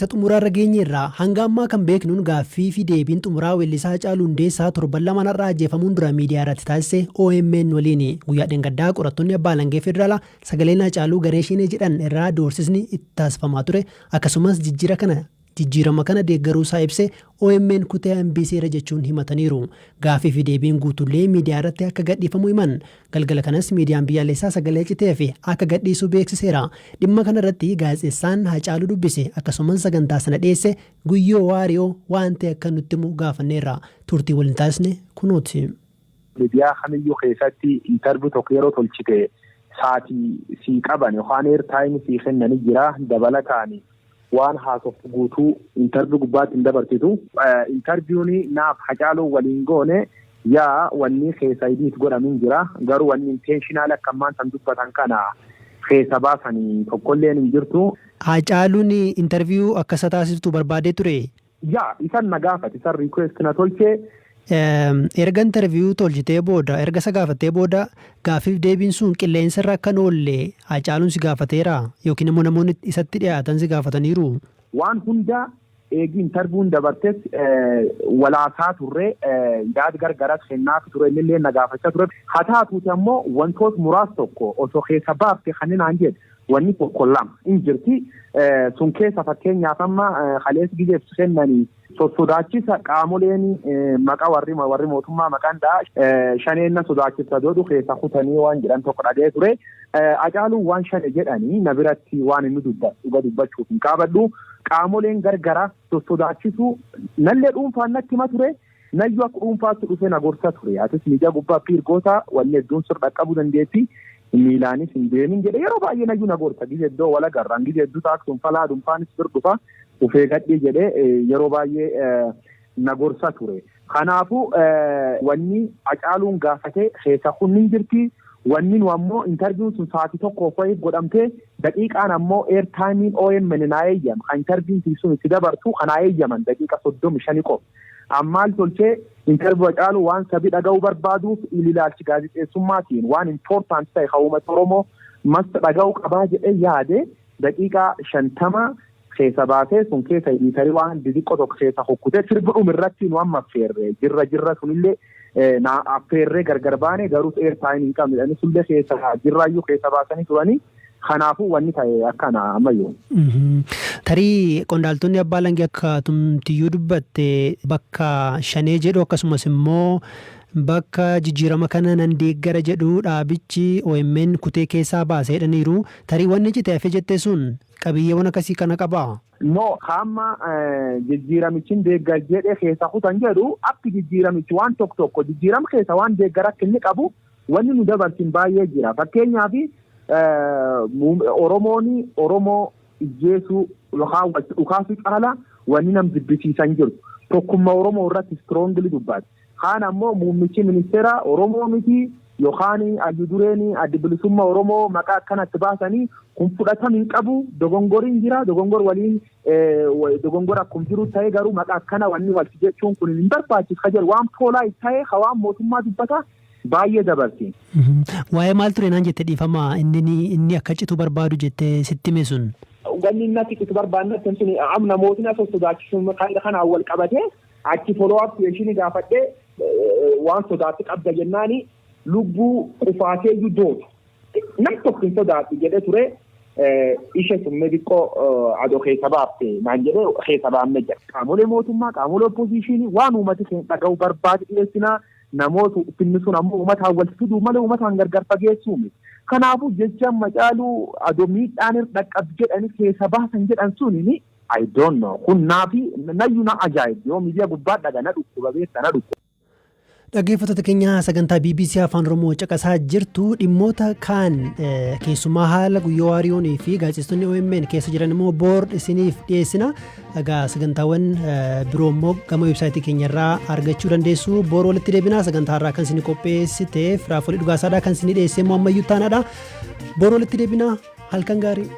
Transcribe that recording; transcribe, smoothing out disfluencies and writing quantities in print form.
Isa xumuraarra geenyeerra. Hanga ammaa kan beeknuun gaaffii fi deebiin xumuraa weellisaa Hacaaluu Hundeessaa torban lamaan har'aa ajjeefamuun dura miidiyaa irratti taasise OMN waliini. Guyyaa dheengaddaa qorattoonni Abbaa Alangee Federaalaa sagaleen Hacaaluu garee Shenee jedhan irraa doorsisni itti taasifamaa ture akkasumas jijjiira kana jijjiirama kana deeggaruusaa ibse OMN kutee hambiseera jechuun himataniiru. Gaaffii fi deebiin guutuullee miidiyaa irratti akka gadhiifamu himan. Galgala kanas miidiyaan biyyaalessaa sagalee citee hafe akka gadhiisu beeksiseera. Dhimma kana irratti gaazexeessaan Haacaaluu dubbise akkasumas sagantaa sana dhiyeesse Guyyoo Waariyoo waan ta'e akka nutti himu gaafanneerra. Turtii waliin taasisne kunooti. Miidiyaa kamiyyuu keessatti interview tokko yeroo tolchite saatii sii qaban yookaan air time sii kennani jira. Dabalataan waan haasoftu guutuu interview gubbaatti hin dabarsitu. Interviewni naaf Hacaaluu waliin goone yaa wanni keessa edit godhamin jira. Garuu wanni intentional akka ammaan san dubbatan kana keessa baasanii tokkolleen hin jirtu. Hacaaluun interview akka isa taasiftu barbaadee ture? Yaa, isan na gaafate, isan request na tolchee. Erga interview tolchitee booda, erga isa gaafattee booda, gaaffiif deebiin sun qilleensa irra akka hin oolle Hacaaluun si gaafateera yookiin immoo namoonni isatti dhiyaatan si gaafataniiru? Waan hunda eegi interview'n dabartes walaasaa turre, yaad gargaras kennaaf ture, innillee na gaafachaa ture. Haa taatuuti ammoo wantoota muraasa tokko osoo keessa baafte kan naan jedhe wanni tokko lama hin jirti. Sun keessa fakkeenyaaf amma kaleessa gizeef kennanii sossodaachisa qaamoleen maqaa warri mootummaa maqaan dha'a shaneen na sodaachisa jedhu keessa kutanii waan jedhan tokko dhaga'ee ture. Hacaaluun waan shane jedhanii na biratti waan inni dubbatu dhuga dubbachuuf hin qaabadhu. Qaamoleen gargara sossodaachisu nallee dhuunfaan natti hima ture. Nayyuu akka dhuunfaatti dhufe na gorsa ture. Atis miidiyaa gubbaa piirgoota wanni hedduun sirra dhaqqabuu dandeetti. Miilaanis hin deemin jedhe yeroo baay'ee nayyuu na gorsa. Gizee iddoo wal agarraan gizee hedduu taaksuun falaa dhuunfaanis bir dhufa. Ufee gadhii jedhee yeroo baay'ee na gorsa ture. Kanaafuu wanni Hacaaluun gaafate keessa kun ni jirti. Wanni nu ammoo interview'n sun sa'aatii tokkoof wayiif godhamte, daqiiqaan ammoo air time'n OMN naa eeyyama. Kan interview'n sun itti dabartu kan naa eeyyaman daqiiqa 35 qofa. Ammaal tolchee interview Hacaaluu waan sabi dhaga'uu barbaaduuf ililaalchi gaazexeessummaatiin waan important ta'e kan uummata Oromoo masta dhaga'uu qabaa jedhee yaade daqiiqaa 50 keessa baasee, sun keessa editorii waan didiqqoo tokko keessa kukkutee sirbi dhuma irratti nu amma affeerre jirra jirra sunillee na affeerree gargar baane, garuu air time hin qabne jedhanii sullee keessa jirraayyuu keessa baasanii turanii. Kanaafuu wanni ta'e akkana ammayyuu. Tarii qondaaltonni abbaa alangee akka tumtiyyuu dubbatte bakka shanee jedhu akkasumas immoo bakka jijjiirama kana nan deeggara jedhu dhaabichi OMN kutee keessaa baasee jedhaniiru. Tarii wanni cite hafe jette sun qabiyyeewwan akkasii kana qabaa? No, hamma jijjiiramichi deeggar jedhe keessa kutan jedhu akki jijjiiramichi waan tokko tokko jijjiirama keessa waan deeggar akka inni qabu wanni nu dabarsin baay'ee jira. Fakkeenyaaf, Oromoon Oromoo ijjeesuu yookaan walitti dhukaasuu caala wanni nam jibbisiisan jiru. Tokkummaa Oromoo irratti strongly dubbata. Kaan ammoo muummichi ministeera Oromoo miti yookaan ayyu dureen adda bilisummaa Oromoo maqaa akkanatti baasanii kun fudhatama hin qabu. Dogongoriin jira, dogongor waliin dogongora akkuma jiru ta'e, garuu maqaa akkana wanni walitti jechuun kun hin barbaachisu ka jedhu waan poolaa ta'e waan mootummaa dubbata baay'ee dabarti. Waa'ee maal ture naan jette, dhiifama, inni akka citu barbaadu jettee sitti hime sun? Wanni inni akka citu barbaadne sun amma namootni as sodaachisu kanaan wal qabatee achi follow up question gaafadhee waan sodaatti qabda jennaani lubbuu qufaatee iyyuu dootu. Nam tokko hin sodaadhu jedhee ture, ishe summee xiqqoo adoo keessa baafte naan jedhee keessa baafne jira. Qaamolee mootummaa, qaamolee oppositionii waan uummati keenya dhaga'uu barbaadu dhiyeessinaa, namoota finni sun ammoo uummataan wal fiduu malee uummataan gargar fageessuu miti. Kanaafuu jecha Hacaaluu adoo miidhaan irra dhaqqab jedhanii keessa baasan jedhan suni, I don't know, kun naafi nayyuu na ajaa'ib, yoo miidiyaa gubbaa dhaga na dhukkuba, beekta, na dhukkuba. Dhaggeeffattoota keenya, sagantaa BBC Afaan Oromoo caqasaa jirtu. Dhimmoota kaan, keessumaa haala Guyyoo Waariyoonii fi gaazexeessitoonni OMN keessa jiran immoo boor isiniif dhiyeessina. Egaa sagantaawwan biroo immoo gama weebsaayitii keenya irraa argachuu dandeessu. Boor walitti deebinaa. Sagantaa irraa kan isin qopheessite Firaafolii Dhugaasaadhaa, kan isin dhiyeesse immoo Ammayyuu Taanaadha. Boor walitti deebinaa, halkan gaarii.